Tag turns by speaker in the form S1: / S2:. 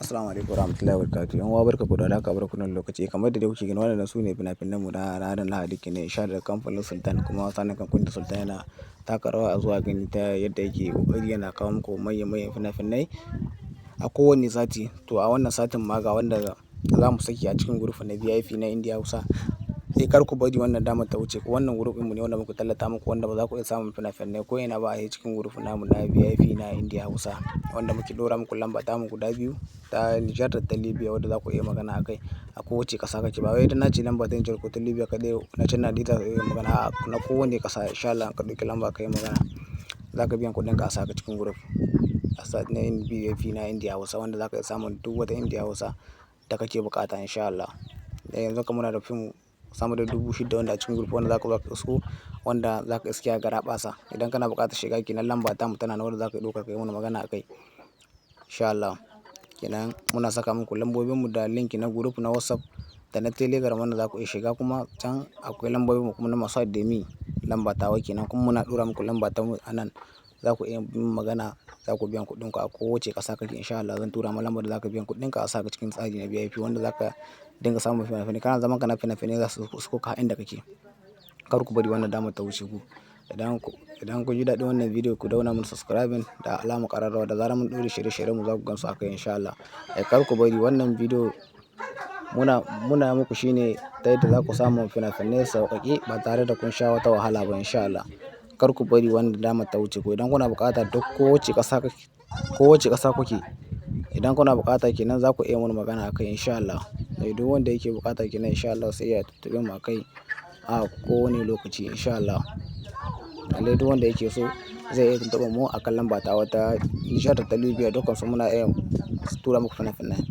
S1: Assalamu alaikum warahmatullahi wabarakatuh. 'Yan uwa, barka ku da warhaka, barka ku da wannan lokaci. Kamar da dai kuke gani, waɗannan su ne fina-finan mu na ranar Lahadi kenan insha Allah, kamfanin Sultan. Kuma sannan kamfanin Sultan yana taka rawa a zuwa gani ta yadda yake ƙoƙari yana kawo muku manyan manyan fina-finai a kowane sati. To, a wannan satin ma ga wanda za mu saki a cikin group na VIP na India Hausa. Sai kar ku bari wannan damar ta wuce ku. Wannan group ɗinmu ne wanda muka tallata muku, wanda ba za ku iya samun fina-finai ko ina ba a cikin group namu na VIP na India Hausa, wanda muke ɗora muku lamba tamu guda biyu, ta Nijar da ta Libya, wadda za ku iya magana a kai a kowace ƙasa kake. Ba wai idan na ce lamba ta Nijar ko ta Libya kaɗai na can na za ka iya magana, a'a, na kowane ƙasa insha Allah in ka ɗauki lamba ka yi magana, za ka biyan kuɗin ka a saka cikin group na VIP na India Hausa, wanda za ka iya samun duk wata India Hausa da kake buƙata insha Allah. Yanzu haka muna da fim sama da 6,000 wanda a cikin group, wanda za ka zo ka isko, wanda za ka iske garaɓasa. Idan kana buƙatar shiga kenan, lamba tamu tana nan wadda za ka ɗauka ka yi mana magana a kai insha Allah. Kenan muna saka muku lambobinmu da link na group na WhatsApp da na Telegram wanda za ku iya shiga. Kuma can akwai lambobinmu kuma na masu admin, lamba tawa kenan, kuma muna ɗora muku lamba tamu a nan. Za ku iya yin magana, za ku biyan kuɗin ku a kowace ƙasa kake insha Allah. Zan tura ma lambar da za ka biyan kuɗin ka a saka cikin tsari na VIP, wanda za ka dinga samun fina-finai. Kana zaman kana fina-finai za su isko ka inda kake. Kar ku bari wannan damar ta wuce ku. Idan kun ji daɗin wannan bidiyo, ku danna mun subscribing da alamar ƙararrawa. Da zarar mun ɗora shirye-shiryenmu, za ku gansu a kai insha Allah. Kar ku bari wannan bidiyo muna muku shine ta yadda za ku samu fina-finai sauƙaƙe ba tare da kun sha wata wahala ba insha Allah. Kar ku bari wannan damar ta wuce ku. Idan kuna buƙata, duk kowace ƙasa kake, kowace ƙasa kuke, idan kuna buƙata kenan, za ku iya mun magana a kai insha Allah. Duk wanda yake buƙata kenan insha Allah sai ya tuntuɓe mu a kai a kowane lokaci insha Allah. Lallai duk wanda yake so zai iya tuntuɓar mu a kan lamba ta wata Nijar da ta Libya, dukkansu muna iya tura muku fina-finai.